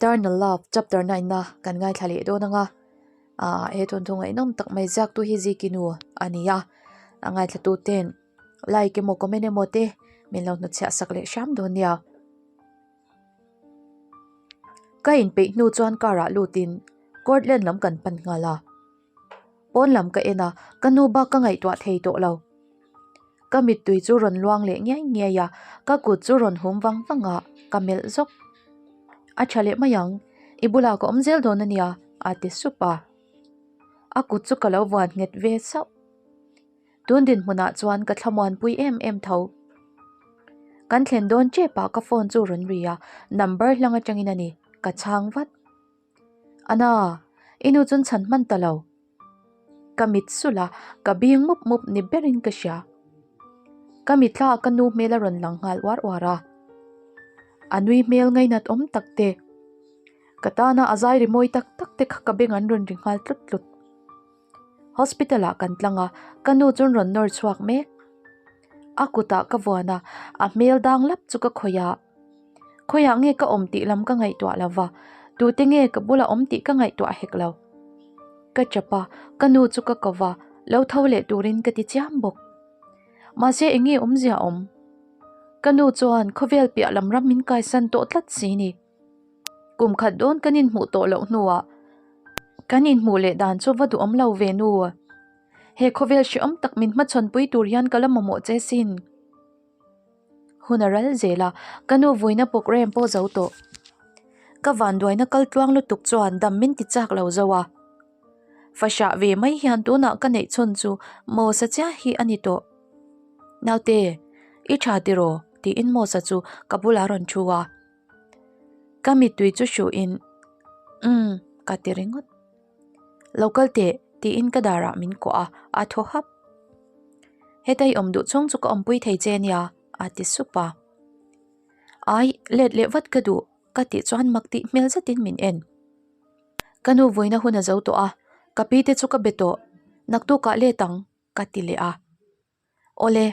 Eternal Love chapter 9 na kan ngaithla leh dawn anga ah he thawnthu ngaihnawm tak mai ziak tu hi Zikinu a ni a a ngaithla tu ten like emaw comment emaw te min lo hnutchhiah sak leh hram dawn nia. Ka inpeih hnu chuan car ah lutin Courtland lam kan pan nghal a. Pawn lam ka en a, ka nu bak ka ngaihtuah thei tawh lo. Ka mittui chu rawn luang leh ngiai ngiai a, ka kut chu rawn hum vang vang a, ka melh zawk. A tha leh mai ang, i bulah ka awm zel dawn a nia, a ti sup a. A kut chu ka lo vuan nghet ve sauh. Tun dinhmunah chuan ka thlamuanpui em em tho. Kan thlen dawn tepah ka phone chu rawn ri a, number hlang atangin a ni, ka chhang vat. Ana, i nu chuan chhan hman ta lo. Ka mit sulh a, ka bing mup mup ni berin ka hria. Ka mitthla ah ka nu hmel a rawn lang nghal uar uar a. A nui hmel ngainat awm tak te. Ka tana a zai ri mawi tak tak te kha ka beng an rawn ri nghal tlut tlut. Hospital ah kan tlang a, ka nu chuan rawn nawr chhuak mek. A kutah ka vuan a, a hmel dang lap chu ka khawih a. Khawiah nge ka awm tih lam ka ngaihtuah lo va, tute nge ka bula awm tih ka ngaihtuah hek lo. Ka chap a, ka nu chu ka ko va, lo tho leh turin ka ti chiam bawk. Mahse eng nge awmzia awm? Ka nu chuan khawvel piah lam ram min kaisan tawh tlat si ni. Kum khat dawn kan inhmuh tawh loh hnuah kan inhmuh leh dan chu va duhawm lo ve nu. He khawvel hrehawm tak min hmachhawnpui tur hian ka la mamawh che sin. Hun a ral zel a, ka nu vuina programme pawh zo tawh. Ka vanduaina kal tluang lutuk chuan dam min ti chak lo zo a. Fahrah ve mai hian tunah ka neih chhun chu Mawsa chiah hi a ni tawh. Naute, i tha tiraw? tiin Mawsa chu ka bulah a rawn thu a. Ka mittui chu hruhin, Umm, ka ti ringawt. Lo kal teh, tiin ka darah min kuah a, a thaw hap. Heta i awm duh chhung chu ka awmpui thei che nia, a ti sup a. Ai, let leh vat ka duh, ka tih chuan mak tih hmel zetin min en. Ka nu vuina hun a zo tawh a, ka pi te chu ka be tawh, naktukah let ang, ka ti leh a. Awle,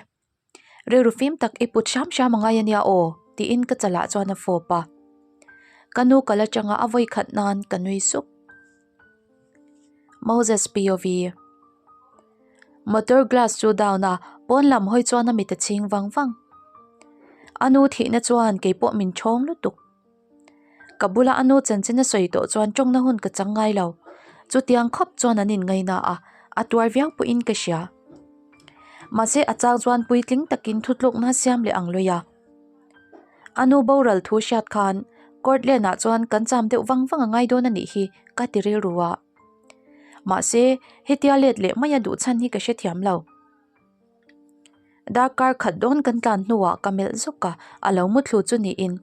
rilru fim tak i put hram hram angai ania aw tiin ka chalah chuan a fawp a. Ka nu kal atanga a vawi khat nan ka nui sup. Moses POV Motor glass chu down a, pawn lam hawi chuan a mit a chhing vang vang. A nu thihna chuan keipawh min thawng lutuk. Ka bula a nu chanchin a sawi tawh chuan tawngna hun ka chang ngai lo. Chutiang khawp chuan an inngaina a, a tuar viau pawhin ka hria. Mahse a chang chuan puitling takin thutlukna siam leh ang lawih a. A nu boral thu hriat khan Courtland ah chuan kan cham deuh vang vang a ngai dawn a nih hi ka ti rilru a. Mahse hetia let leh mai a duh chhan hi ka hrethiam lo. Darkar khat dawn kan tlan hnuah ka melh zawk a, a lo muthlu chu niin.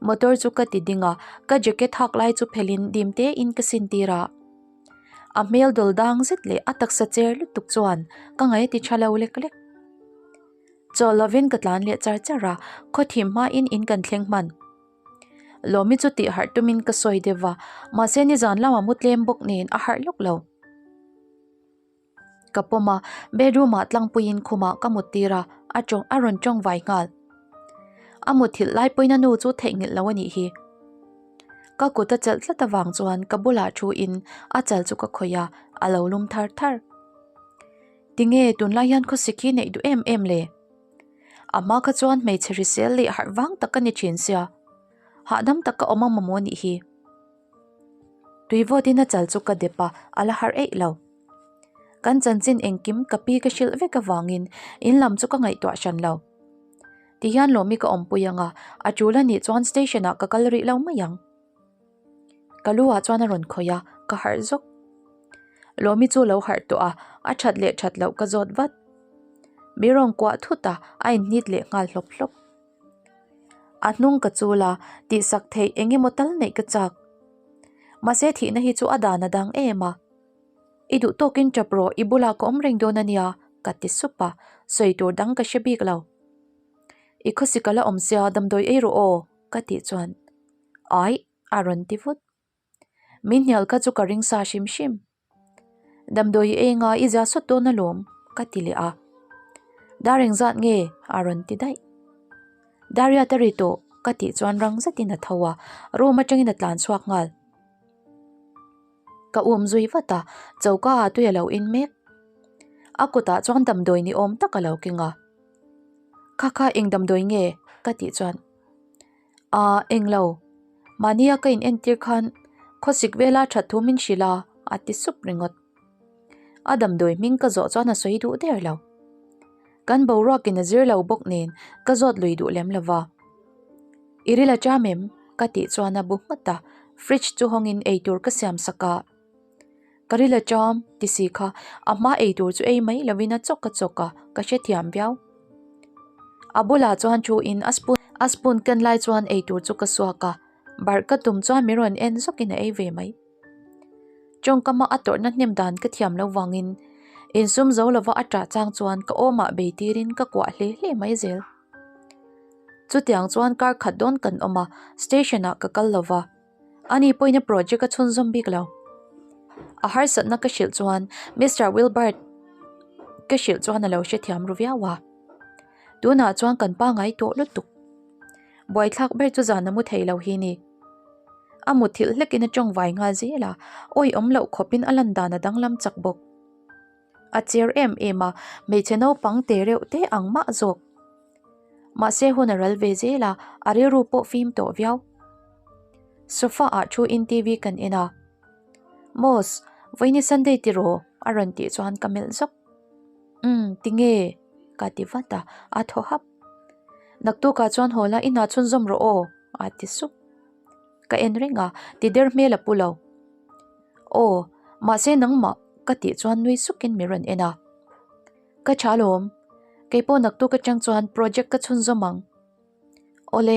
Motor chu ka ti ding a, ka jacket hak lai chu phelhin dim tein ka sin tir a. A hmel dawl dang zet leh a taksa cher lutuk chuan ka ngaih a ti tha lo lek lek. Chawl lovin ka tlan leh char char a, khawthim hmain in kan thleng hman. Lawmi chu tih harh tumin ka sawi deuh va, mahse nizan lamah mu tlem bawk nen a harh lawk lo. Ka pawm a, bedroom ah tlangpuiin khumah ka mut tir a, a tawng a rawn tawng vai nghal. A muthilh lai pawhin a nu chu theihnghilh lo a nih hi. Ka kut a chelh tlat avang chuan ka bulah thu in a chal chu ka khawih a, a lo lum thar thar. Tinge tunlai hian khawsik hi neih duh em em le? A hma kha chuan hmeichhe hrisel leh harh vang tak ka ni thin sia, hahdam tak ka awm ang mamawh a nih hi. Tui vawtin a chal chu ka dep a, a la harh eih lo. Kan chanchin engkim ka pi ka hrilh vek avangin in lam chu ka ngaihtuah hran lo. Tihian lawmi ka awmpui ang a, a tul a nih chuan station ah ka kal rih lo mai ang. Ka lu ah chuan a rawn khawih a, ka harh zawk. Lawmi chu lo harh tawh a, a that leh that loh ka zawt vat. Mi rawn kuah thut a, a inhnit leh nghal hlawp hlawp. A hnung ka chul a, tihsak theih eng emaw tal neih ka chak. Mahse thihna hi chu a dan a dang em a. I duh tawkin tap rawh, i bulah ka awm reng dawn a nia, ka ti sup a, sawi tur dang ka hre bik lo. I khawsik a la awm sia, damdawi ei rawh aw, ka tih chuan, Aih, a rawn ti vut. Min hnial kha chu ka ring sa hrim hrim. Damdawi i enga i zia sawt dawn alawm, ka ti leh a. Dar engzat nge? a rawn ti daih. Daria ta ri tawh. ka tih chuan rang zetin a tho a, room atangin a tlan chhuak nghal. Ka um zui vat a, choka ah tui a lo in mek. A kutah chuan damdawi ni awm tak a lo keng a. Kha kha eng damdawi nge? ka tih chuan Aaa englo, mahnia ka in entir khan khawsik vela that thu min hrilh a, a ti sup ringawt. A damdawi hming ka zawh chuan a sawi duh der lo. Kan boruakin a zir lo bawk nen ka zawt lui duh lem lo va. I ril a cham em? ka tih chuan a bu nghat a, fridge chu hawngin eitur ka siam sak a. Ka ril a cham ti si kha a hma eitur chu ei mai lovin a chawk a chawk a, ka hrethiam viau. A bulah chuan thu in a spoon a spoon ken lai chuan eitur chu ka suak a, barh ka tum chuan min rawn en zawkin a ei ve mai. Tawngkama a tawrhna hnem dan ka thiam lo vangin insum zo lova a ṭah chang chuan ka awmah bei tirin ka kuah hle hle mai zel. Chutiang chuan kar khat dawn kan awm a, station ah ka kal lova, ani pawhin a project a chhunzawm bik lo. A harsatna ka hrilh chuan Mister Wilbert ka hrilh chuan a lo hrethiam ru viau a, tunah chuan kan pangai tawh lutuk. Buaithlak ber chu zan a mu thei lo hi ni. A mutthilh hlekin a tawng vai nghal zel a, awi awm loh khawpin a lan dan a danglam chak bawk. A cher em em a, hmeichhe naupang te reuh te ang mah zawk. Mahse hun a ral ve zel a, a rilru pawh fim tawh viau. Sofa ah thu in TV kan en a. Boss, vawiin Sunday tiraw? a rawn tih chuan ka melh zawk. Umm, tinge? ka ti vat a, a thaw hap. Naktukah chuan haw la i hna chhunzawm rawh aw, a ti sup. Ka en reng a, ti der hmel a pu lo. Aw, mahse nangmah ka tih chuan nui sukin min rawn en a. Ka tha alawm, keipawh naktuk atang chuan project ka chhunzawm ang. Awle,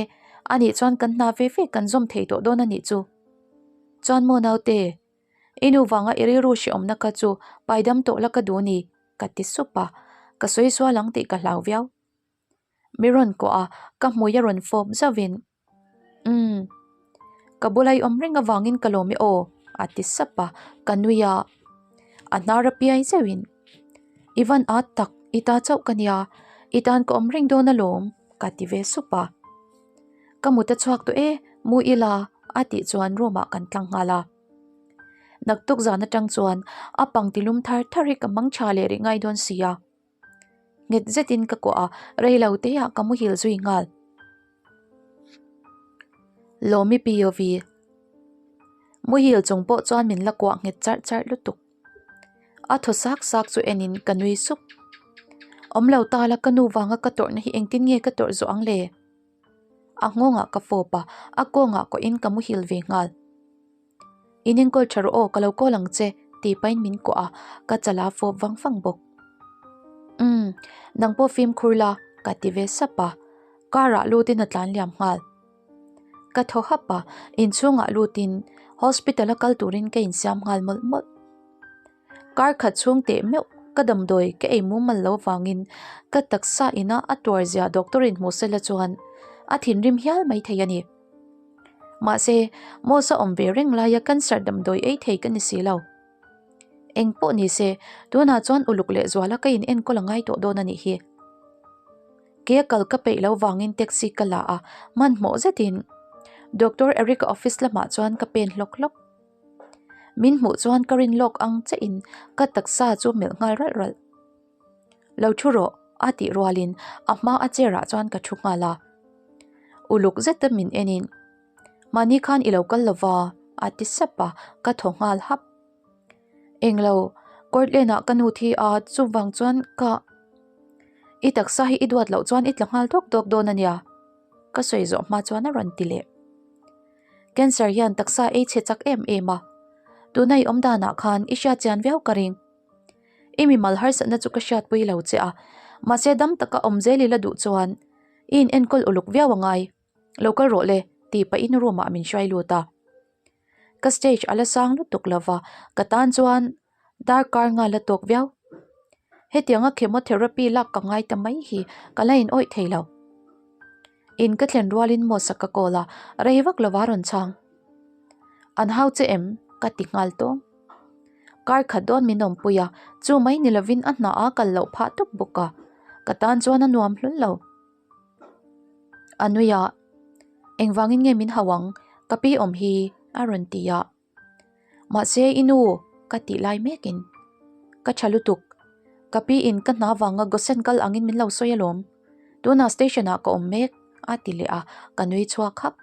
anih chuan kan hna ve ve kan zawm thei tawh dawn anih chu. Chuan maw naute, I nu vanga i rilru hrehawmna kha chu paidam tawh la ka duh ni, ka ti sup a, ka sawi sual ang tih ka hlau viau. Mi rawn kuah a, ka hmui a rawn fawp zauhin, Umm, ka bula i awm reng avangin ka lawm e aw, a ti sap a, ka nui a. A hnar a piai zeuhin, I van at tak, i ta chauh ka nia, i tan ka awm reng dawn alawm, ka ti ve sup a. Ka mut a chhuak tawh e, mu ila a tih chuan room ah kan tlang nghal a. Naktuk zan atang chuan a pangti lum thar thar hi ka mang tha leh rih ngai dawn si a. Nghet zetin ka kuah a, rei lo te ah ka muhil zui nghal. Lawmi POV Muhil chung pawh chuan min la kuah nghet charh charh lutuk. A thaw sak sak chu enin ka nui sup. Awm lo ta la ka nu vanga ka tawrhna hi engtin nge ka tawrh zawh ang le? A nghawngah ka fawp a, a kawngah kawhin ka muhil ve nghal. In enkawl tha rawh aw, ka lo call ang che tih pahin min kuah a, ka chala fawp vang vang bawk. Umm, nang pawh fimkhur la ka ti ve sap a, car ah lutin a tlan liam nghal. Ka thaw hap a, inchhungah lutin hospital a kal turin ka insiam nghal mawlh mawlh. Kar khat chhung teh meuh ka damdawi ka ei mumal lo vangin ka taksa ina a tuar zia doctor in hmuh sela chuan a thinrim hial mai thei a ni. Mahse, Mos a awm ve reng laia cancer damdawi ei thei ka ni si lo. Eng pawh ni se, tunah chuan uluk leh zuala ka in enkawl a ngai tawh dawn a nih hi. Ke a kal ka peih lo vangin taxi ka la a, hmanhmawh zetin Doctor Eric-a office lamah chuan ka pen hlawk hlawk. Min hmuh chuan ka rin lawk ang chiahin ka taksa chu melh nghal ralh ralh. Lo thu rawh a tih rualin a hma a chair ah chuan ka thu nghal a. Uluk zeta min enin mahni khan i lo kal lova a ti sap a, ka thaw nghal hap. Englo, Courtland ah ka nu thi a, chuvang chuan ka i taksa hi i duat loh chuan i tla nghal dawk dawk dawn a nia ka sawi zawh hma chuan a rawn ti leh. Cancer hian taksa ei chhe chak em em a, tuna i awm danah khan i hriat chian viau ka ring. I mimal harsatna chu ka hriatpui lo che a, mahse dam taka awm zel i la duh chuan i in enkawl uluk viau a ngai. Lo kal rawh le tih pahin room ah min hruai lut a. Ka stage a la sang lutuk lova, ka tan chuan darkar nga la tawk viau. Hetianga chemotherapy lak ka ngai ta mai hi ka la in awih thei lo. In ka thlen rualin Mos-a ka call a, rei vak lova rawn chhang. An hau che em? ka ti nghal tawng. Kar khat dawn min awmpui a, chu mai ni lovin a hna a kal loh phah tawp bawk a, ka tan chuan a nuam hlul lo. A nui a. Engvangin nge min hau ang, ka pi awm hi a rawn ti a. Mahse i nu ka tih lai mekin ka tha lutuk, ka pi in ka hna vanga Gosen kal angin min lo sawi alawm, tunah station ah ka awm mek a ti leh a, ka nui chhuak hap.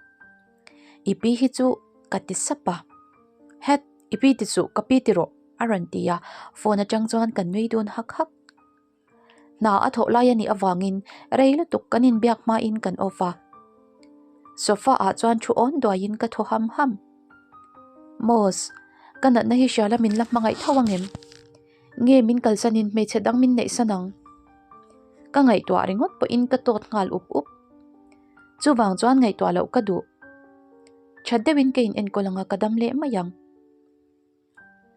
I pi hi chu ka ti sap a, Het i pi ti suh ka pi ti rawh a rawn ti a, phone atang chuan kan nui dun hak hak. Hna a thawh lai a nih avangin rei lutuk kan inbiak hmain kan off a. Sofa ah chuan thu awn duaiin ka thaw ham ham. Mos, ka natna hi hria la min la hmangaih tho angem? Nge min kalsanin hmeichhe dang min neihsan ang? Ka ngaihtuah ringawt pawhin ka tawt nghal up up. Chuvang chuan ngaihtuah loh ka duh. That deuhin ka in enkawl anga ka dam leh mai ang.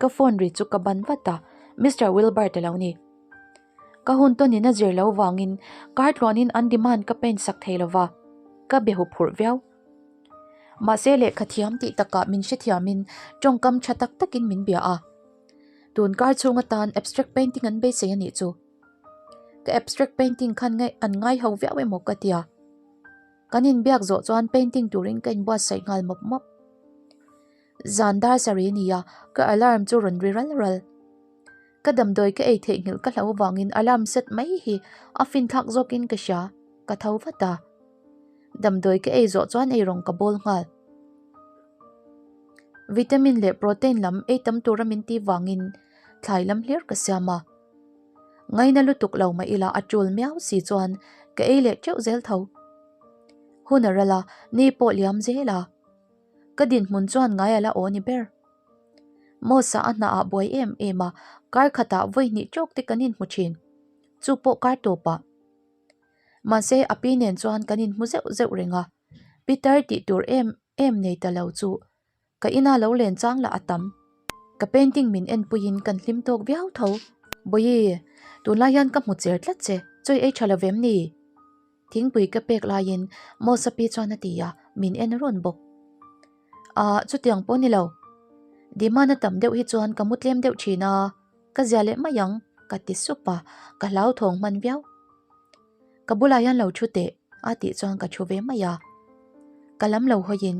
Ka phone ri chu ka ban vat a, Mister Wilbert a lo ni. Ka hun tawnin a zir lo vangin kar tluanin an demand ka paint sak thei lova, ka be huphurh viau. Mahse lehkha thiam tih takah min hrethiamin tawngkam tha tak takin min bia a. Tun kar chhung atan abstract painting an beisei a nih chu. Ka abstract painting khan ngai an ngai ho viau emaw ka tia. Kan inbiak zawh chuan painting turin ka inbuatsaih nghal mawp mawp. Zan dar sarih a ni a, ka alarm chu rawn ri ral ral. Ka damdawi ka ei theihnghilh ka hlauh avangin alarm set mai hi a finthlak zawkin ka hria, ka tho vat a. Damdawi ka ei zawh chuan eirawng ka bawl nghal. Vitamin leh protein lam ei tam tura min tih vangin thlai lam hlir ka siam a. Ngaina lutuk lo mah ila a tul miau si chuan ka ei leh teuh zel tho. Hun a ral a, ni pawh liam zel a. Ka dinhmun chuan ngai a la aw ni ber. Mosa a hna ah buai em em a, kar khatah vawi hnih tawk te kan inhmu thin. Chu pawh kar tawpah. Mahse a pi nen chuan kan inhmu zeuh zeuh reng a, Peter tih tur em em nei ta lo chu ka ina lo len chang lah a tam. Ka painting min enpuiin kan hlim tawk viau tho. Bawihi, tunlai hian ka hmu cher tlat che, chawi ei tha lo vem ni? Thingpui ka pek laiin Mosa pi chuan a ti a, min en rawn bawk. Ahh, chutiang pawh ni lo. Demand a tam deuh hi chuan ka mu tlem deuh thin a, ka zia leh mai ang, ka ti sup a, ka hlauthawng hman viau. Ka bulah hian lo thu teh, a tih chuan ka thu ve mai a. Ka lam lo hawiin,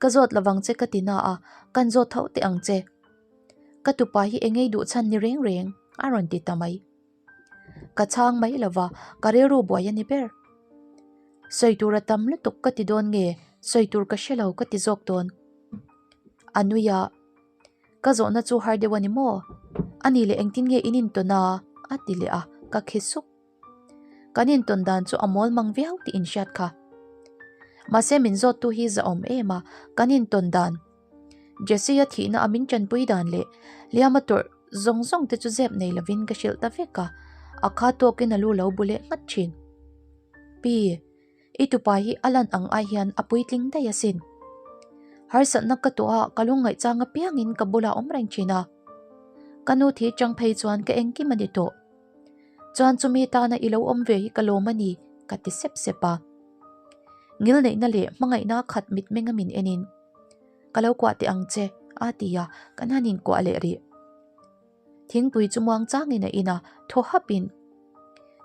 Ka zawt lovang che ka ti na a, kan zawt tho teh ang che. Ka tupa hi engei duh chhan ni reng reng, a rawn ti ta mai. Ka chhang mai lova, ka rilru buai a ni ber. Sawi tur a tam lutuk ka ti dawn nge, sawi tur ka hre lo ka ti zawk dawn. A nui a, Ka zawhna chu har deuh a ni maw? A nih leh engtin nge in intawn a? a ti leh a, ka khi sup. Kan intawn dan chu a mawl mang viau tih inhriat kha. Mahse min zawttu hi zahawm em a, kan intawn dan. Jesse-a thihna a min tanpui dan leh hliam a tawrh zawng zawng te chu zep nei lovin ka hrilh ta vek a, a kha tawkin a lu lo bu leh nghat thin. Pi, i tupa hi a lan ang ai hian a puitling daih asin. Harsatna ka tawh a, ka lungngaih chang apiangin ka bulah awm reng thin a. Ka nu thi chang phei chuan ka engkim a ni tawh. Chuan chumi tana i lo awm ve hi ka lawm a ni, ka ti sep sep a. Ngilneihna leh hmangaihna khat mitmeng a min enin, Ka lo kuah teh ang che, a ti a, kan han inkuah leh rih. Thingpui chu muang changin a in a, thaw hapin,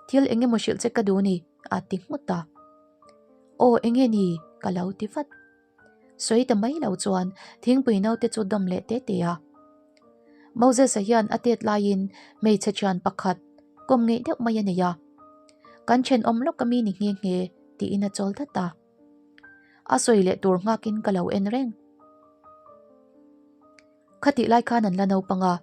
Thil eng emaw hrilh che ka duh ni, a ti nghut a. Aw, enge ni? ka lo ti vat. Sawi ta mai lo chuan thingpui naute chu dawm leh te te a. Moses-a hian a tet laiin hmeichhe thian pakhat kawm ngeih deuh mai a nei a. Kan thenawm lawk a mi ni nghe nghe tiin a chawl dat a. A sawi leh tur nghakin ka lo en reng. Khatih lai khan an la naupang a.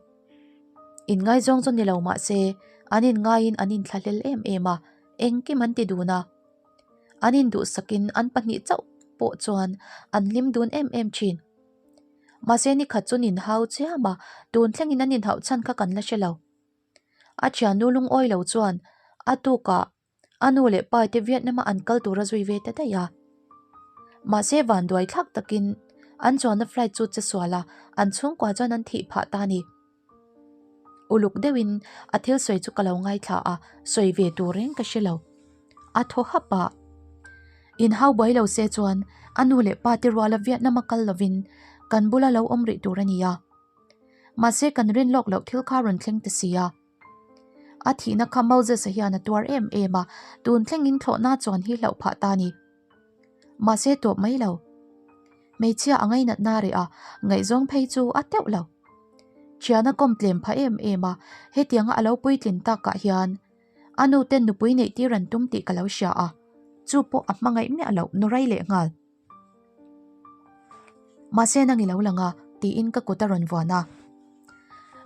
Inngaizawng chu ni lo mah se an inngaiin an inthlahlel em em a, engkim an ti dun a. An induhsakin an pahnih chauh pawh chuan an hlim dun em em thin. Mahse nikhat chu nin hau chiam a, tun thlengin an inhauh chhan kha kan la hre lo. A thiannu lungawi lo chuan a tukah a nu leh pa te Vietnam a an kal tur a zui ve ta daih a. Mahse vanduai thlak takin an chuanna flight chu che sual a, an chhungkua chuan an thih phah ta a ni. Uluk deuhin a thil sawi chu ka lo ngaithla a, sawi ve tur reng ka hre lo. A thaw hap a. Inhau buai lo se chuan a nu leh pa te ruala Vietnam a kal lovin kan bula lo awm rih tur a ni a. Mahse kan rin lawk loh thil kha rawn thleng ta si a. A thihna kha Moses-a hian a tuar em em a, tun thlengin thlawhna chuan hi hlauh phah ta a ni. Mahse tawp mai lo. Hmeichhia a ngainatna reh a, ngaihzawng phei chu a teuh lo. Thiana kawm tlem pha em em a, hetianga a lo puitlin takah hian a nu ten nupui neih tir an tum tih ka lo hria a, chu pawh a hmangaih miah loh nawrai leh nghal. Mahse nang i lo lang a, tiin ka kut a rawn vuan a.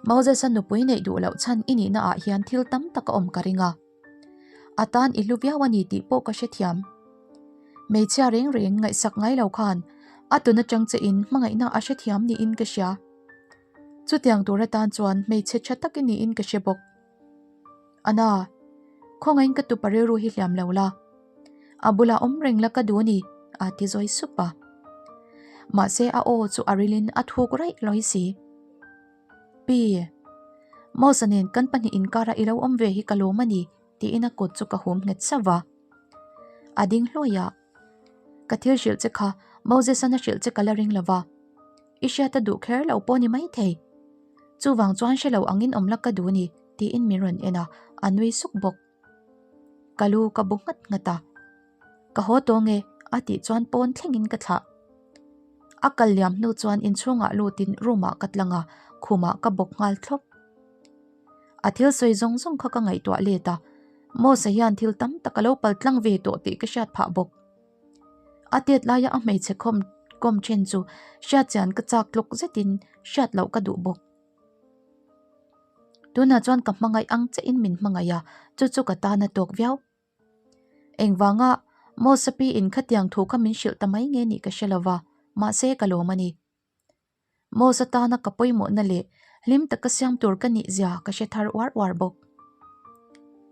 Moses-a nupui neih duh loh chhan i nihna ah hian thil tam tak a awm ka ring a. A tan i hlu viau a ni tih pawh ka hrethiam. Hmeichhia reng reng ngaihsak ngai lo khan a tun atang che in hmangaihna a hrethiam niin ka hria. Chutiang tur atan chuan hmeichhe tha tak i niin ka hre bawk. Ana, khawngaihin ka tupa rilru hi hliam lo la. A bulah awm reng la ka duh a ni, a ti zawi sup a. Mahse a aw chu a rilin a thuk raih lawi si. Pi, Mawsa nen kan pahnih inkara i lo awm ve hi ka lawm a ni, tiin a kut chu ka hum nghet sauh va. A ding hluai a, Ka thil hrilh che kha Moses-an a hrilh che ka la ring lo va, i hriat a duh kher lo pawh ni maithei. Chuvang chuan hre lo angin awm la ka duh a ni, tiin min rawn en a, a nui suk bawk. Ka lu ka bu nghat nghat a, Ka haw tawh nge? a tih chuan pawn thlengin ka thlah. A kal liam hnu chuan inchhungah lutin room ah ka tlang a, khumah ka bawk nghal thlawp. A thil sawi zawng zawng kha ka ngaihtuah let a, Mawsa hian thil tam tak a lo pal tlang ve tawh tih ka hriat phah bawk. A tet laia a hmeichhe khawm kawm then chu hriat chian ka chak tluk zetin hriat loh ka duh bawk. Tunah chuan ka hmangaih ang chiahin min hmangaih a, chu chu ka tan a tawk viau. Engvanga Mawsa pi in khatiang thu kha min hrilh ta mai nge nih ka hre lova, mahse ka lawm a ni. Mawsa tana ka pawimawhna leh hlim taka siam tur ka nih zia ka hre thar uar uar bawk.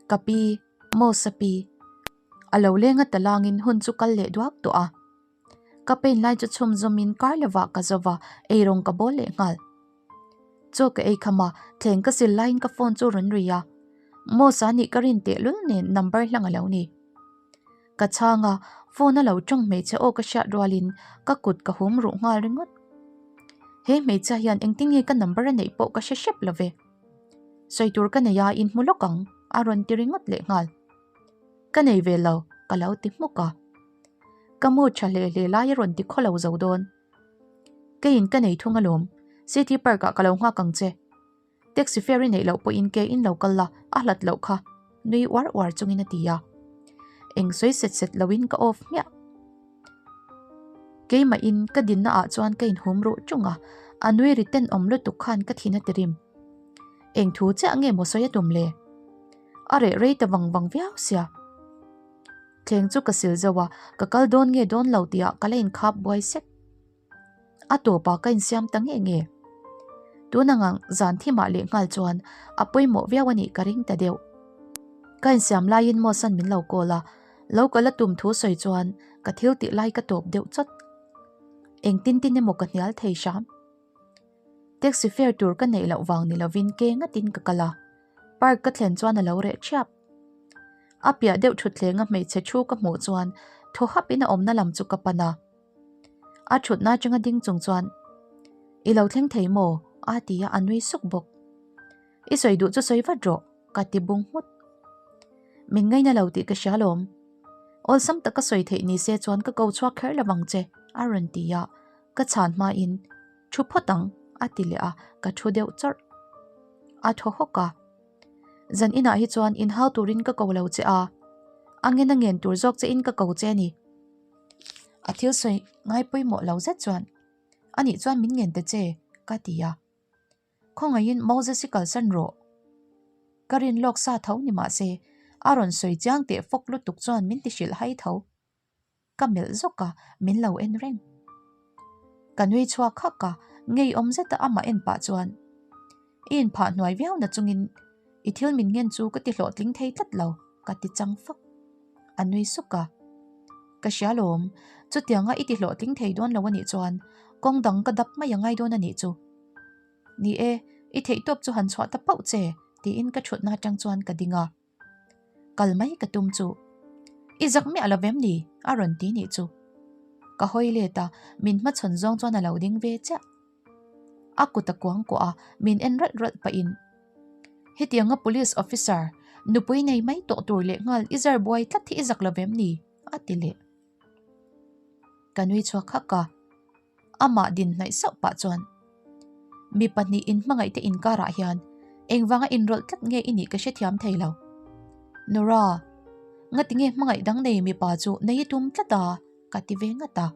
Ka pi, Mawsa pi, a lo leng a talangin hun chu kal leh duak tawh a. Ka pain lai chu chhum zawmin kar lovah ka zo va, eirawng ka bawl leh nghal. Chaw ka ei kham a, thleng ka sil laiin ka phone chu rawn ri a. Mawsa nih ka rin tehlul nen number hlang a lo ni. Ka chhang a, phone a lo tawng hmeichhe aw ka hriat rualin ka kut ka hum ruh nghal ringawt. He hmeichhia hian engtin nge ka number a neih pawh ka hre hrep lo ve. Sawi tur ka nei a, inhmu lawk ang, a rawn ti ringawt leh nghal. Ka nei ve lo, ka lo ti hmuk a. Ka mu tha hle hle lai a rawn ti khaw lo zo dawn. Keiin ka nei thung alawm, City Park ah ka lo nghak ang che. Taxi fare i neih loh pawhin ke in lo kal la, a hlat loh kha, nui uar uar chungin a ti a. Eng sawi set set loin ka off hmiah. Keimahin ka dinna ah chuan ka inhum ruh ṭung a, a nui ri tenawm lutuk khan ka thin a ti rim. Eng thu chiah nge maw sawi a tum le? A reh rei ta vang vang viau sia. Thleng chu ka sil zauh a, ka kal dawn nge dawn lo tihah ka la inkhap buai sek. A tawpah ka insiam ta nge nge. Tun angang zan thimah leh nghal chuan a pawimawh viau a nih ka ring ta deuh. Ka insiam laiin Mawsan min lo call a, lo kal a tum thu sawi chuan ka thil tih lai ka tawp deuh chawt. Engtin tin emaw ka hnial thei hram. Taxi fare tur ka neih loh vang ni lovin ke ngatin ka kal a, park ka thlen chuan a lo reh ṭhiap. A piah deuh ṭhutthlenga hmeichhe thu ka hmuh chuan thaw hapin a awmna lam chu ka pan a. A thutna atanga ding chung chuan, I lo thleng thei maw? a ti a, a nui suk bawk. I sawi duh chu sawi vat rawh, ka ti bung nghut. Min ngaina lo tih ka hria lawm. Awlsam taka sawi theih ni se chuan ka ko chhuak kher lo vang che, a rawn ti a, ka chhan hmain, Thu phawt ang, a ti leh a, ka thu deuh chawrh. A thaw hawk a. Zan inah hi chuan inhau turin ka ko lo che a, a ngen a ngen tur zawk che in ka ko che a ni. A thil sawi ngai pawimawh lo zet chuan, A nih chuan min ngen ta che, ka ti a. Khawngaihin Moses i kalsan rawh. Ka rin lawk sa tho ni mah se, a rawn sawi chiang teh fawk lutuk chuan min ti hrilh hai tho. Ka melh zawk a, min lo en reng. Ka nui chhuak hak a, ngeiawm zeta amah en pah chuan, I inphah hnuai viau na chungin i thil min ngen chu ka ti hlawhtling thei tlat lo, ka ti chang fak. A nui suk a. Ka hria lawm, chutianga i ti hlawhtling thei dawn lo a nih chuan kawng dang ka dap mai a ngai dawn a nih chu. Ni e, i theihtawp chu han chhuah ta pauh che, tiin ka thutna atang chuan ka ding a. Kal mai ka tum chu. I zak miah lo vem ni? a rawn ti nih chu. Ka hawi let a, min hmachhawn zawng chuan a lo ding ve chiah. A kut a kuang kuah a, min en ralh ralh pahin, Hetianga police officer, nupui nei mai tawh tur leh nghal i zar buai tlat hi i zak lo vem ni? a ti leh. Ka nui chhuak hak a, amah din hnaih sauh pah chuan, Mi pahnih inhmangaihte inkarah hian engvanga inrawlh tlat nge i nih ka hrethiam thei lo. Nora, ngati nge hmangaih dang nei mipa chu nei i tum tlat a? ka ti ve ngat a.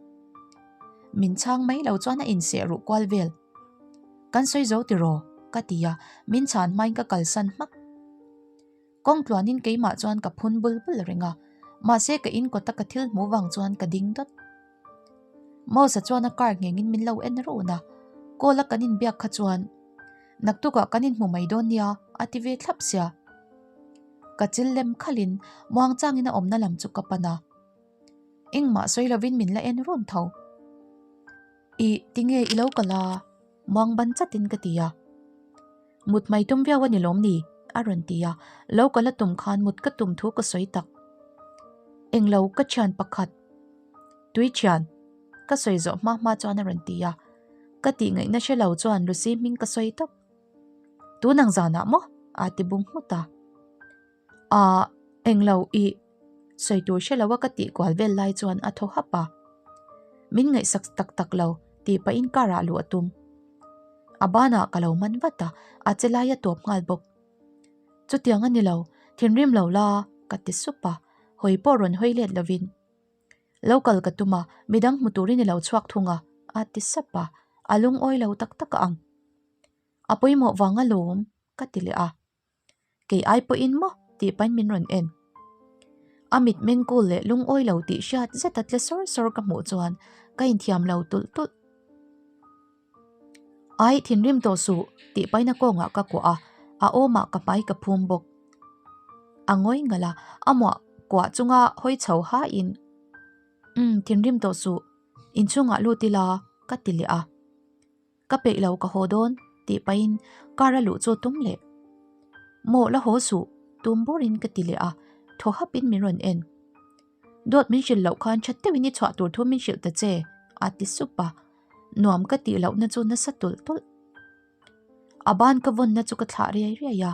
Min chhang mai lo chuan a inseh ruh kual vel. Kan sawi zo tiraw? ka ti a, min chhan hmain ka kalsan hmak. Kawng tluanin keimah chuan ka phun bul bul reng a, mahse ka in kawta ka thil hmuh vang chuan ka ding dawt. Mosa chuan a car nghengin min lo en run a, call a kan inbiak kha chuan naktukah kan inhmu mai dawn nia a ti ve thlap sia. Ka chil lem khalhin muangchangin a awmna lam chu ka pan a, engmah sawi lovin min la en run tho. Ih tinge i lo kal a? Muang ban chatin ka ti a. Mut mai tum viau a ni lawm ni? a rawn ti a, lo kal a tum khan mut ka tum thu ka sawi tak. Englo ka thian pakhat, tui thian, ka sawi zawh hma hma chuan a rawn ti a, ka tih ngaihna hre lo chuan Lucy hming ka sawi tawp. Tun ang zanah maw? a ti bung nghut a. Aah, englo i sawi tur hre lo a ka tih kual vel lai chuan a thaw hap a. Min ngaihsak tak tak lo tih pahin car ah luh a tum. A banah ka lo man vat a, a che lai a tawp nghal bawk. Chutiang a ni lo, thinrim lo la ka ti sup a, hawi pawh rawn hawi let lovin. Lo kal ka tum a, midang hmu turin i lo chhuak thung a, a ti sap a, a lungawi lo tak tak a ang. A pawimawh vang alawm ka ti leh a. Kei ai pawhin maw tih pahin min rawn en. A mit meng kul leh lungawi lo tih hriat zet a tle sawr sawr ka hmuh chuan ka inthiam lo tulh tulh. Ai thinrim tawh suh tih pahin a kawngah ka kuah a, a awmah ka hmai ka phum bawk. A ngawi ngalh a, a muah kuah chunga hawi chho hain Umm thinrim tawh suh, inchhungah lut ila ka ti leh a. Ka peih lo ka haw dawn tih pahin car a luh chu tum leh. Maw la haw suh tum burin ka ti leh a, thaw hapin min rawn en. Dawt min hrilh loh khan that deuhin i chhuah tur thu min hrilh ta che a ti sup a, nuam ka tih lohna chu nasa tulh tulh. A ban ka vawnna chu ka thlah riai riai a.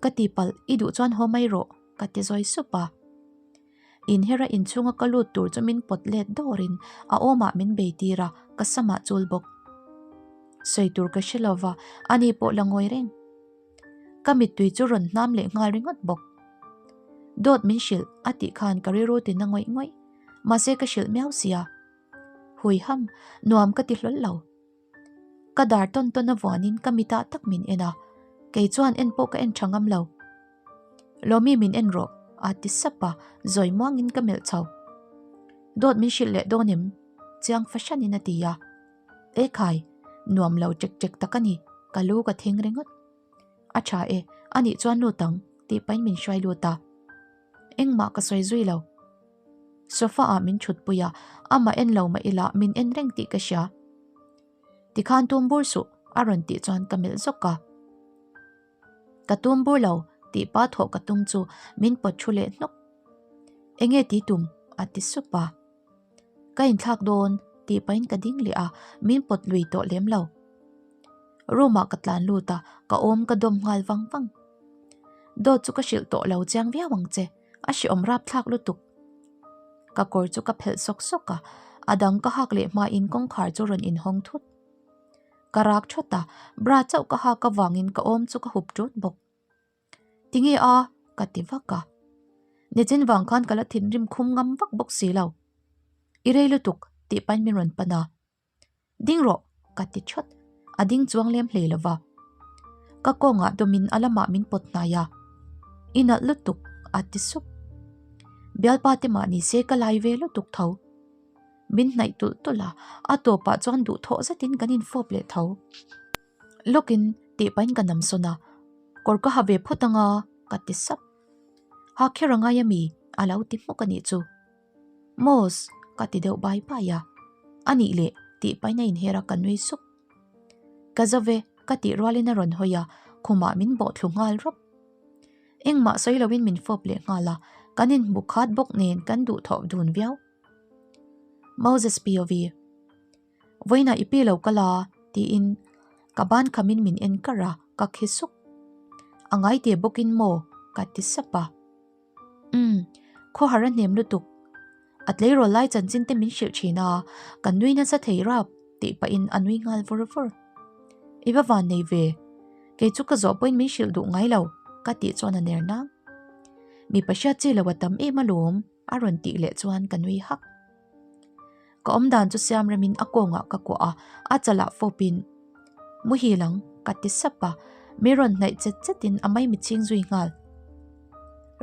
Ka ti palh, i duh chuan haw mai rawh, ka ti zawi sup a. Inhera inchhunga ka lut tur chu min pawt let dawrin a awmah min bei tir a, ka samah chul bawk. Sawi tur ka hre lova, ani pawh la ngawi reng. Ka mittui chu rawn hnam leh nghal ringawt bawk. Dawt min hrilh a tih khan ka rilru tin a ngawih ngawih, mahse ka hrilh miau sia. Huiham, nuam ka ti hlawl lo. Ka dar tawn tawn a vuanin ka mitah tak min en a, kei chuan en pawh ka en tha ngam lo. Lawmi min en rawh a ti sap a, zawi muangin ka melh chho. Dawt min hrilh leh dawn em? Chiang fahranin a ti a. Ekhai, nuam lo ṭek ṭek tak a ni, ka lu ka thing ringawt. A tha e, a nih chuan lut ang tih pahin min hruai lut a. Engmah ka sawi zui lo. Sofa ah min thut pui a, amah en lo mah ila min en reng tih ka hria. Tikhan tum bur suh a rawn tih chuan ka melh zawk a. Ka tum bur lo tih pa thawh ka tum chu min pawt thu leh hnawk. Enge ti tum? a ti sup a. Ka inthlak dawn tih pahin ka ding leh a, min pawt lui tawh lem lo. Room ah ka tlan lut a, ka awm ka dawm nghal vang vang. Dawt chu ka hrilh tawh lo chiang viau ang che, a hreawm rapthlak lutuk. Ka kawr chu ka phelh sawk sawk a, a dang ka hak leh hmain kawngkhar chu rawn inhawng thut. Ka rak thawt a, bra chauh ka hak avangin ka awm chu ka hup ṭut bawk. Tinge a? ka ti vak a. Nichin vang khan ka la thinrim khum ngam vak bawk si lo. I rei lutuk tih pahin min rawn pan a. Ding rawh! ka ti thawt. A ding chuang lem hlei lo va. Ka kawngah dawmin a lamah min pawt hnai a. I nalh lutuk a ti sup. Bialpa te mah ni se ka lai ve lutuk tho. Min hnaih tulh tulh a, a tawpah chuan duhthawh zetin kan infawp leh tho. Lawkin tih pahin ka nam sawn a, kawr ka ha ve phawt anga ka ti sap. Ha kher a ngai ami? a lo ti hmawk a nih chu. Mos ka ti deuh bai bai a, a nih leh tih pahin a inher a ka nui sup. Ka zo ve ka tih rualin a rawn hawi a, khumah min bawh thlu nghal rawp. Engmah sawi loin min fawp leh nghal a, kan inhmu khat bawk nen kan duhthawh dun viau. Moses POV. Vawiinah i pi lo kal a tiin ka ban khamin min en kar a, ka khi suk. A ngai te bawkin maw? ka ti sap a. Umm, khawhar a hnem lutuk. A tleirawl lai chanchin te min hrilh thin a, kan nui nasa thei rap tih pahin a nui nghal vur vur. I va van nei ve, kei chu ka zawh pawhin min hrilh duh ngai lo ka tih chuan a ner nang. Mipa hriat chi lo a tam em alawm a rawn tih leh chuan ka nui hak. Ka awmdan chu siam remin a kawngah ka kuah a, a chalah fawpin muhil ang ka ti sap a, mi rawn hnaih chet chetin a mai mitchhing zui nghal.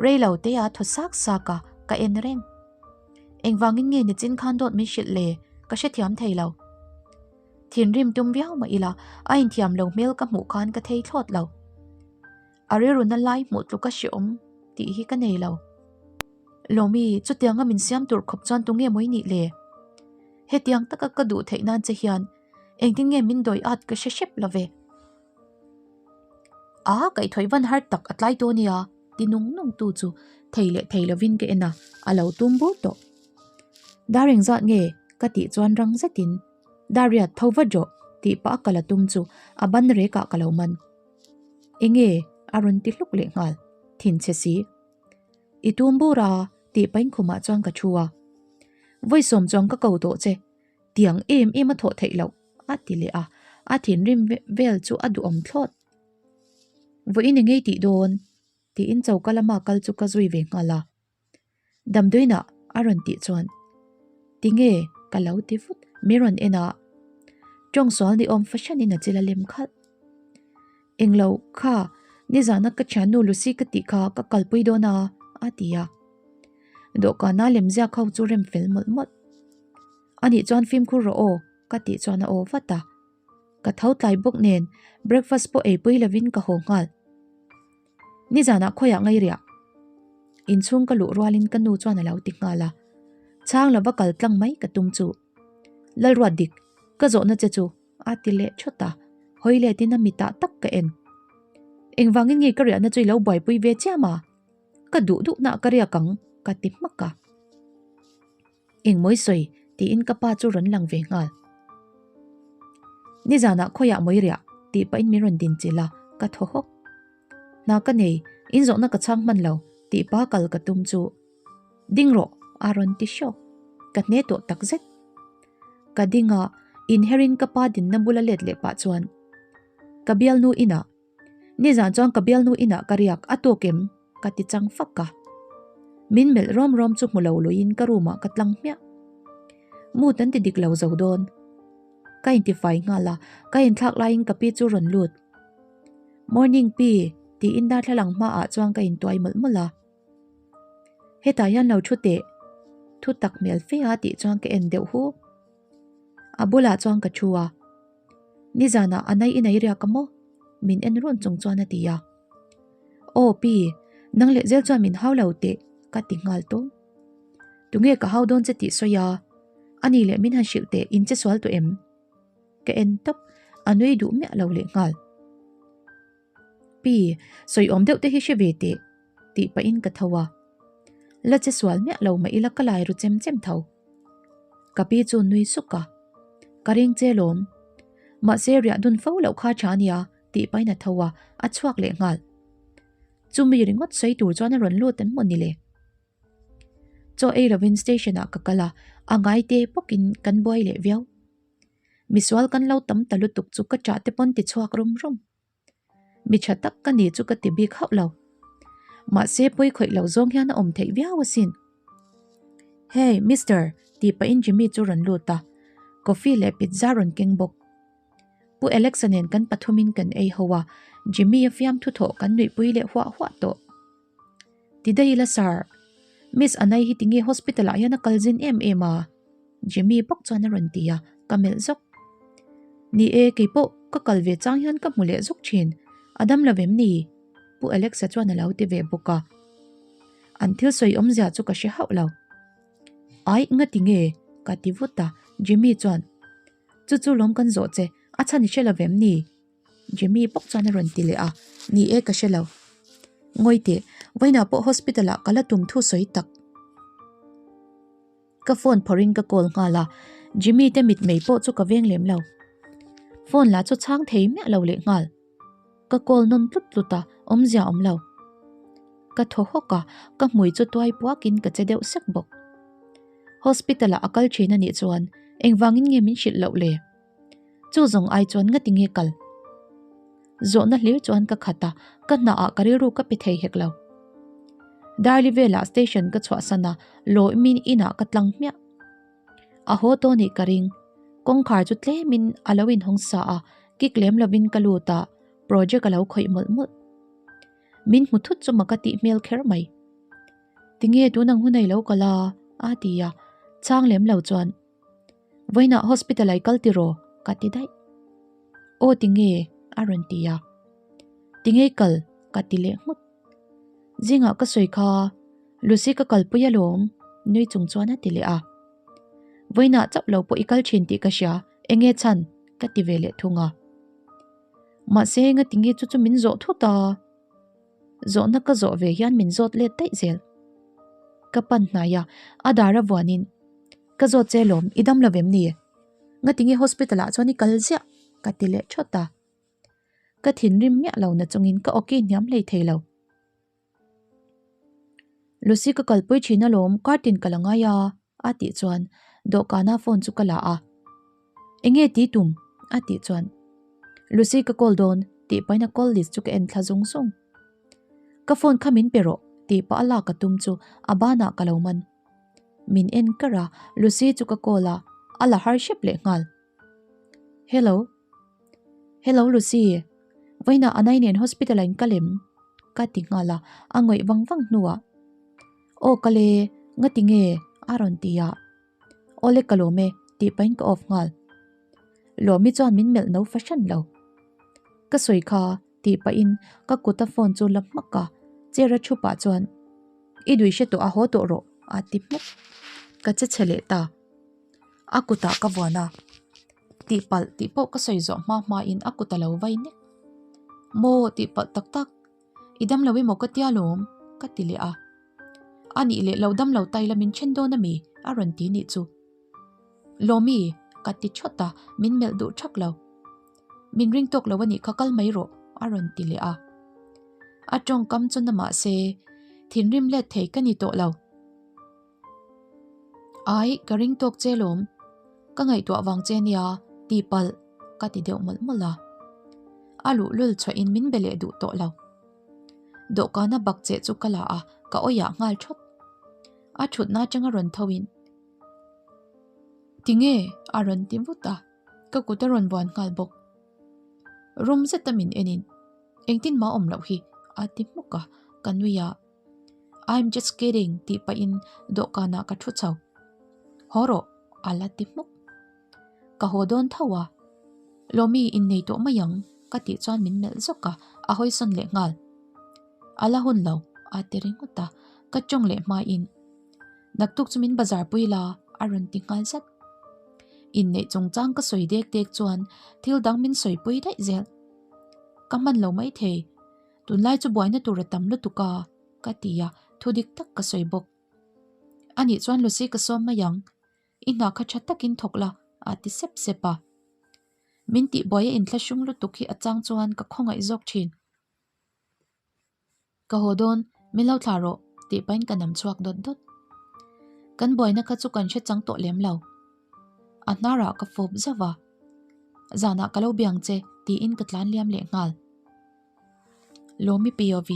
Reilo te a thaw sak sak a, ka en reng. Engvangin nge nichin khan dawt min hrilh le, ka hrethiam thei lo. Thinrim tum viau mah ila, a inthiam lo hmel ka hmuh khan ka thei thlawt lo. A rilruna lai hmuh tluka hreawm tih hi ka nei lo. Lawmi, chutianga min siam tur khawp chuan tunge mawi nih le? Hetiang taka ka duh theih nan che hian engtin nge min dawi at ka hre hrep lo ve. A, kaihthawih van har tak a tlai dawn nia, ti nung nung tu chu thei leh thei lovin ka en a, a lo tum bur tawh. Dar engzat nge? ka tih chuan rang zetin, Dariat tho va rawh, tih pah a kal a tum chu a ban rekah ka lo man. Enge? a rawn ti hluk leh nghal, thinchhe si. I tum bur a, tih pahin khumah chuan ka thu a. Vawi sawm chuan ka ko tawh che, tiang em em a thawh theih loh, a ti leh a, a thinrim vel chu a duhawm thlawt. Vawiin engei tih dawn? tiin choka lama kal chu ka zui ve nghal a. Damdawiinah a rawn tih chuan Tinge ka lo ti vut mi rawn en a, tawng sual ni awm fahranin a chil a lem khalh. Englo kha nizana ka thiannu Lucy ka tih kha ka kalpui dawn a a ti a. Dawhkana lemziak ho chu rem fel mawlh mawlh. Anih chuan fimkhur rawh aw ka tih chuan a aw vat a. Ka tho tlai bawk nen breakfast pawh eipui lovin ka haw nghal. Nizanah khawiah ngai riah? Inchhung ka luh rualin ka nu chuan a lo ti nghal a. Chhang lova kal tlang mai ka tum chu. Lalruat dik, ka zawhna che chu a ti leh thawt a, hawi letin a mitah tak ka en. Engvangin nge ka riahna chu i lo buaipui ve chiam a? Ka duh duhna ka riak ang ka ti hmak a. Engmawi sawi tiin ka pa chu rawn lang ve nghal. Nizanah khawiah mawi riah tih pahin min rawn din chilh a, ka thaw hawk. Hna ka nei, in zawhna ka chhang hman lo tih pa kal ka tum chu ding rawh a rawn ti hrawk. Ka hne tawh tak zet. Ka ding a, inherin ka pa dinna bula let leh pah chuan ka bialnu inah Nizan chuan ka bialnu inah ka riak a tawk em? ka ti chang fak a. Min melh rawm rawm chu hmu lo luiin ka room ah ka tlang hmiah. Mood an ti dik lo zo dawn. Ka intifai nghal a, ka inthlak laiin ka pi chu rawn lut. Morning pi, tiin darthlalang hmaah chuan ka intuai mawlh mawlh a. Hetah hian lo thu teh, thu tak hmel fe a tih chuan ka en deuh hu. A bulah chuan ka thu a. Nizanah a nai i nei riak a maw? Min en run chung chuan a ti a. Aw pi, nang leh zel chuan min hau lo teh ka ti nghal tawng. Tunge ka hau dawn che tih sawi a, ani leh min han hrilh teh in che sual tawh em? Ka en tawp, a nui duh miah lo leh nghal. Pi, sawi awm deuh te hi hre ve teh tih pahin ka tho a. La che sual miah lo mah ila ka lai ru chem chem tho. Ka pi chu nui suk a, Ka ring che lawm. Mahse riah dun fo loh kha tha ania tih pahin a tho a, a chhuak leh nghal. Chumi ringawt sawi tur chuan a rawn lut em maw ni le? Chaw ei lovin station ah ka kal a, a ngai te bawkin kan buai leh viau. Misual kan lo tam ta lutuk chu ka chah te pawn ti chhuak rum rum. Mi tha tak ka ni chu ka ti bik hauh lo. Mahse pawi khawih lo zawng hian a awm theih viau asin. Hey, Mister, tih pahin Jimmy chu rawn lut a, coffee leh pizza rawn keng bawk. Pu Alex-a nen kan pathumin kan ei ho a, Jimmy-a fiamthu thawh kan nuihpui leh huah huah tawh. Ti daih ila sir, Miss Anai hi tinge hospital ah hian a kal zin em em a? Jimmy bawk chuan a rawn ti a, ka melh zawk. Ni e, keipawh ka kal ve chang hian ka hmu leh zawk thin, a dam lo em ni? Pu Alex-a chuan a lo ti ve bawk a. An thil sawi awmzia chu ka hre hauh lo. Aih, ngati nge? ka ti vut a, Jimmy chuan, Chu chu lawm kan zawh che, a chhan i hre lo vem ni? Jimmy bawk chuan a rawn ti leh a, Ni e ka hre lo. Ngawi teh, vawiinah pawh hospital ah ka la tum thu sawi tak. Ka phone phawrhin ka call nghal a, Jimmy te mitmei pawh chu ka veng lem lo. Phone lah chu chhang thei miah lo leh nghal. Ka call nawn tlut tlut a, awmzia awm lo. Ka thaw hawk a, ka hmui chu tuai puakin ka che deuh sek bawk. Hospital ah a kal thin a nih chuan engvangin nge min hrilh loh le? Chu zawng ai chuan ngati nge kal? Zawhna hlir chuan ka khat a, ka hna ah ka rilru ka pe thei hek lo. Darli velah station ka chhuahsan a, Lawmi inah ka tlang hmiah. A haw tawh nih ka ring. Kawngkhar chu tlemin a lo inhawng sa a, kik lem lovin ka lut a, project a lo khawih mawlh mawlh. Min hmu thut chu mak a tih hmel kher mai. Tinge tun ang hun a i lo kal a? a ti a, chhang lem lo chuan, Vawiinah hospital ah i kal tiraw? ka ti daih. Aw tinge? a rawn ti a. Tinge i kal? ka ti leh nghut. Zingah ka sawi kha Lucy ka kalpui alawm nui chung chuan a ti leh a. Vawiinah chauh lo pawh i kal thin tih ka hria, enge chhan? ka ti ve leh thung a. Mahse ngatinge chu chu min zawh thut a? Zawhna ka zawh ve hian min zawt let daih zel. Ka pan hnai a, a dar a vuanin, Ka zawt che lawm, i dam lo vem ni? Ngatinge hospital ah chuan i kal ziah? ka ti leh thawt a. Ka thinrim miah lo na chungin ka awki hniam hlei thei lo. Lucy ka kalpui thin alawm, kar tin ka la ngai a, a tih chuan dawhkana phone chu ka la a. Enge ti tum? a tih chuan Lucy ka call dawn tih pahin a call list chu ka en thla zung zung. Ka phone kha min pe rawh tih pah a lak a tum chu a banah ka lo man. Min en kar a, Lucy chu ka call a, a la har hrep leh nghal. Hello. Hello Lucy, vawiinah Anai nen hospital ah in kal em? Ka ti nghal a, a ngawih vang vang hnuah Aw kal e, ngati nge? a rawn ti a. Awle ka lawm e tih pahin ka off nghal. Lawmi chuan min melh no fahran lo. Ka sawi kha tih pahin ka kuta phone chu la hmak a, chair a thu pah chuan I dui hre tawh a haw tawh rawh a ti hmuk. Ka che chhe leh ta. A kutah ka vuan a, tihpalh tih pawh ka sawi zawh hma hmain a kut a lo vai nek. Maw tihpalh tak tak, i dam lo emaw ka tia lawm ka ti leh a. A nih leh lo dam lo tai la min then dawn ami a rawn ti nih chu. Lawmi ka ti thawt a, min melh duh thak lo. Min ring tawk lo a nih kha kal mai rawh a rawn ti leh a. A tawngkam chu na mah se thinrim let thei ka ni tawh lo. Ai, ka ring tawk che lawm. Ka ngaihtuah vang che nia, tihpalh ka ti deuh mawlh mawlh a. A luhlul chhuahin min be leh duh tawh lo. Dawhkana bak che chu ka la a, ka awihah nghal thawt. A thutna atanga rawn tho in, Tinge? a rawn ti vut a, ka kut a rawn buan nghal bawk. Rum zeta min enin, Engtin mah awm loh hi, a ti hmuk a, ka nui a. I'm just kidding tih pahin dawhkanah ka thu chho. Haw rawh a la ti hmuk. Ka haw dawn tho a, Lawmi innei tawh mai ang ka tih chuan min melh zawk a, a hawisawn leh nghal. A la hun lo a ti ringawt a, ka tawng leh hmain Naktuk chu min bazar pui la a rawn ti nghal zat. Inneih chungchang ka sawi dek dek chuan thil dang min sawi pui daih zel. Ka hman lo maithei. Tunlai chu buaina tur a tam lutuk a, ka ti a, thu dik tak ka sawi bawk. Anih chuan Lucy ka sawm mai ang, i hna kha tha takin thawk la, a ti sep sep a. Min tihbuai a inthlahrung lutuk hi a chang chuan ka khawngaih zawk thin. Ka haw dawn, min lo thlah rawh, tih pahin ka nam chhuak dawt dawt. Kan buaina kha chu kan hre chang tawh lem lo. A hnarah ka fawp zauh a, Zanah ka lo biang che, tiin ka tlan liam leh nghal. Lawmi POV.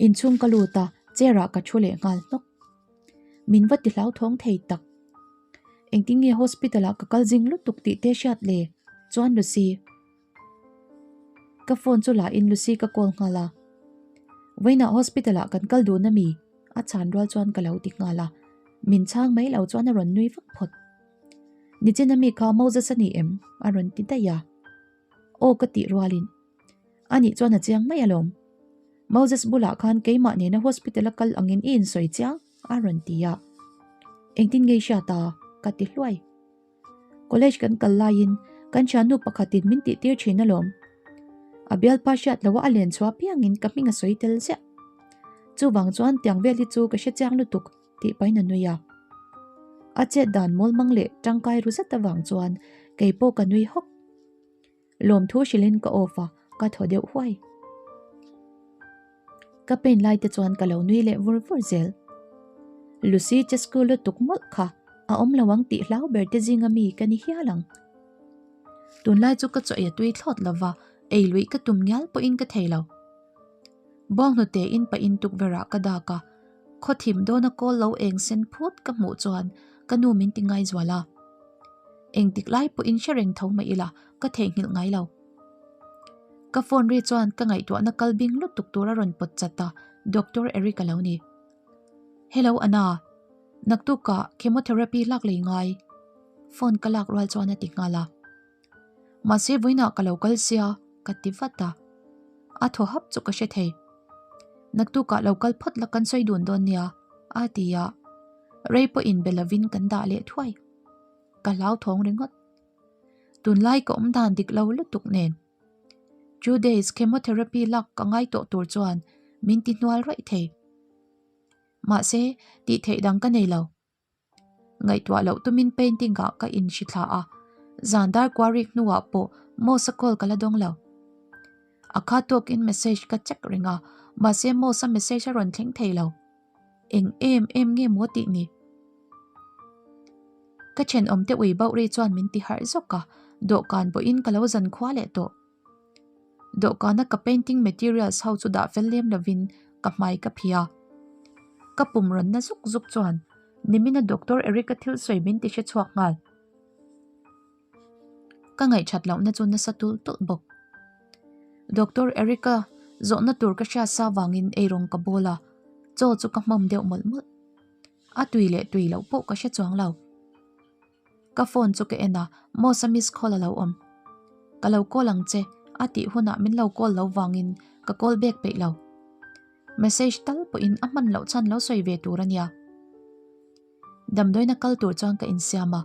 Inchhung ka lut a, chair ah ka thu leh nghal hnawk. Min va ti hlauthawng thei tak. Engtin nge hospital ah ka kal zing lutuk tih te hriat le? Chuan Lucy. Ka phone chu la in Lucy ka call nghal a. Vawiinah hospital ah kan kal dun ami? A chhan rual chuan ka lo ti nghal a. Min chhang mai lo chuan a rawn nui vak phawt. Nichin ami kha Moses a ni em? A rawn ti daih a. Aw ka tih rualin anih chuan a chiang mai alawm. Moses bulah khan keimah nena hospital a kal angin i insawi chiang a rawn ti a. Engtin nge i hriat a? Ka ti hluai. College kan kal laiin kan thiannu pakhatin min tih tir thin alawm. A bialpa hriat loha a len chhuah piangin ka hming a sawi tel ziah. Chuvang chuan tiang vel hi chu ka hre chiang lutuk tih pahin a nui a. A chet dan mawl mang leh tangkai ru zet avang chuan kei pawh ka nui hawk. Lawmthu hrilhin ka off a, ka thaw deuh huai. Ka pain lai te chuan ka lo nui leh vur vur zel. Lucy Chescu lutuk mawlh kha a awm lo ang tih hlau ber te zinga mi ka ni hial ang. Tunlai chu ka chaw ei a tui thlawt lova, ei luih ka tum ngial pawhin ka thei lo. Bawnghnute in pahin tukverh ah ka dak a, khaw thim dawna kawl lo eng sen phut ka hmuh chuan ka nu min ti ngai zual a. Engtik lai pawhin hre reng tho mah ila ka theihnghilh ngai lo. Ka phone ri chuan ka ngaihtuahna kal bing lutuk tur a rawn pawt chat a, Doctor Eric a lo ni. Hello Anna, naktukah chemotherapy lak lei ngai. Phone ka lak rual chuan a ti nghal a. Mahse vawiinah ka lo kal sia ka ti vat a, a thaw hap chu ka hre thei. Naktukah lo kal phawt la kan sawi dun dawn nia a ti a, rei pawh inbe lovin kan dah leh thuai. Ka hlauthawng ringawt. Tunlai ka awm dan dik lo lutuk nen. Two days chemotherapy lak ka ngai tawh tur chuan min ti hnual raih thei. Mahse tih theih dang ka nei lo. Ngaihtuah loh tumin painting ah ka inhri thla a, zan dar kual rik hnuah pawh Moss-a call ka la dawng lo. A kha tawkin message ka check reng a, mahse Moss-a message a rawn thleng thei lo. Eng em em nge maw tih ni? Ka thenawmte ui bauh ri chuan min ti harh zawk a, dawhkan pawhin ka lo zan khua leh tawh. Dawhkana ka painting materials ho chu dah fel lem lovin ka hmai ka phih a. Ka pum rawn na zuk zuk chuan nimina Doctor Eric-a thil sawi min ti hre chhuak nghal. Ka ngaihthat lohna chu nasa tulh tulh bawk. Doctor Eric-a zawhna tur ka hriat sa vangin eirawng ka bawl a, chaw chu ka hmawm deuh mawlh mawlh. A tui leh tui loh pawh ka hre chuang lo. Ka phone chu ka en a, Moss-a miss call a lo awm. Ka lo call ang che, a tih hunah min lo call lo vangin ka call back peih lo. Message tal pawhin a hman loh chhan lo sawi ve tur a nia. Damdawiina kal tur chuan ka insiam a,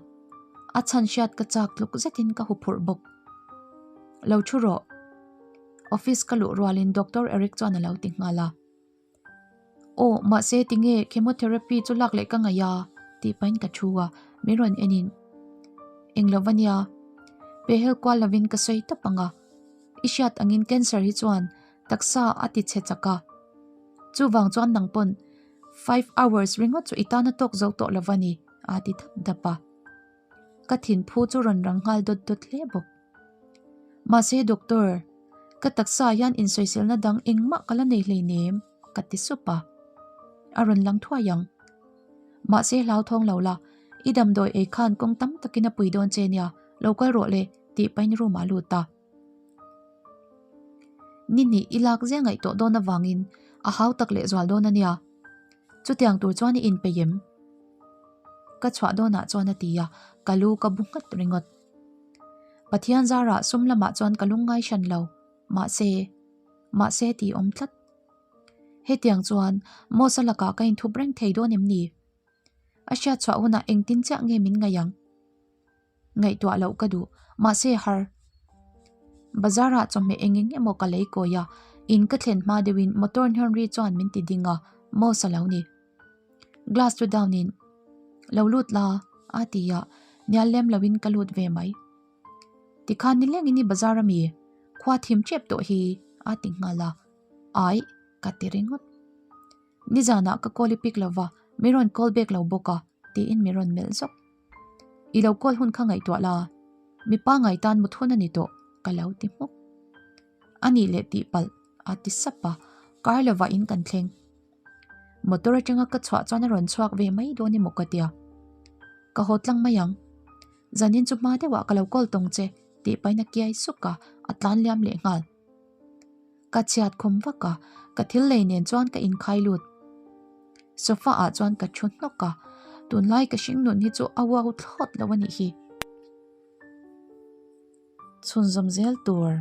a chhan hriat ka chak tluk zetin ka huphurh bawk. Lo thu rawh. Office ka luh rualin Doctor Eric chuan a lo ti nghal a. Aw, mahse tinge chemotherapy chu lak leh ka ngaih a? tih pahin ka thu a, min rawn en in. Eng lo va nia, pehhel kual lovin ka sawi tawp ang a, i hriat angin cancer hi chuan taksa a ti chhe chak a, chuvang chuan nang pawn five hours ringawt chu i tan a tawk zo tawh lo va ni a ti dap dap a. Ka thinphu chu rawn rang nghal dawt dawt hle bawk. Mahse doctor, ka taksa hian insawiselna dang engmah ka la nei hleinem ka ti sup a. A rawn lang thuai ang. Mahse hlauthawng lo la, i damdawi ei khan kawng tam takin a pui dawn che nia, lo kal rawh le tih pahin room ah a lut a. Ni hnih i lak zia ngaih tawh dawn avangin a hau tak leh zual dawn a nia. Chutiang tur chuan i inpeih em? Ka chhuah dawnah chuan a ti a, ka lu ka bu nghat ringawt. Pathian zarah sum lamah chuan ka lungngai hran lo, mahse, mahse tih awm tlat. Hetiang chuan Mosa lakah ka inthup reng thei dawn em ni? A hriat chhuah hunah engtin chiah nge min ngaih ang? Ngaihtuah loh ka duh, mahse har. Bazarah chawhmeh eng eng emaw ka lei kawi a, in ka thlen hma deuhin motor hnawn ri chuan min ti ding a, Mosa lo ni. Glass chu down in lo lut la a ti a, nial lem lo in ka lut ve mai. Tikhan nileng in i bazar ami, khua thim tep tawh hi a ti nghal a, aih ka ti ringawt. Nizanah ka call i pick lo va, min rawn call back lo bawk a tiin min rawn melh zawk. I lo call hun kha ngaihtuah la, mipa ngai tan mut hun a ni tawh ka lo ti hmuk. A nih leh tih palh a ti sap a, kar lovah in kan thleng. Motor atanga ka chhuah chuan a rawn chhuak ve mai dawn emaw ka tia. Ka haw tlang mai ang. Zanin chu hma deuhah ka lo call tawng che tih pahin a kiai suk a, a tlan liam leh nghal. Ka chhiat khum vak a, ka thil lei nen chuan ka inkhai lut. Sofa ah chuan ka thu hnawk a, tunlai ka hring nun hi chu a uau thlawt lo a nih hi. Chhunzawm zel tur.